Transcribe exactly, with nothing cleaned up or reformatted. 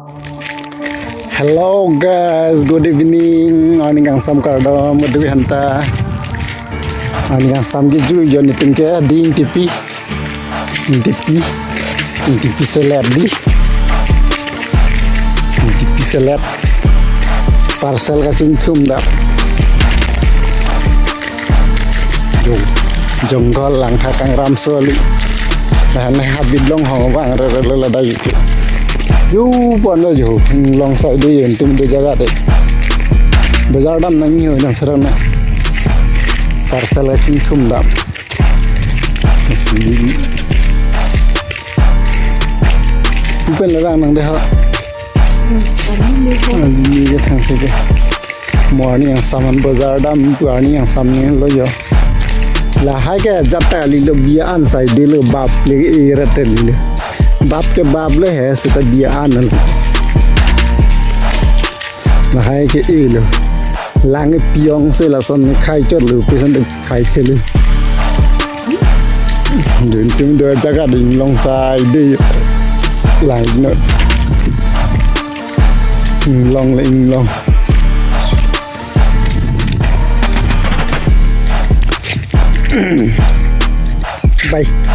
Hello guys, good evening. Arni kangsam kardom, good evening anta. Arni kangsam ke ju yon itum ke ding tipi. Tipi. Tipi selet di. Tipi selet. Parcel kachingthum dam. Jong, jonggol langtha kangram soli. Nah, nah habit long hong bang re re le le dai ke. Yo pon lo yo, hmm, long sai de yen tum de jaga de. Bazar dam nang yo nang serang na. Parcel kachingthum dam. Pen le bang nang de ha. Ni ke thang ke. Mo arni kangsam an bazar dam pu arni kangsam ni lo yo. Lahai ke jat ta li lo bia an sai de lo bap le e rat le. Bap ke bap le he seta bia an lo. Lahai ke e lo. Lang piong se lason khai chot lo pesen de khai ke lo. Dun tum do jaga ding long sai de. Lang no. Inglong le inglong. Bye.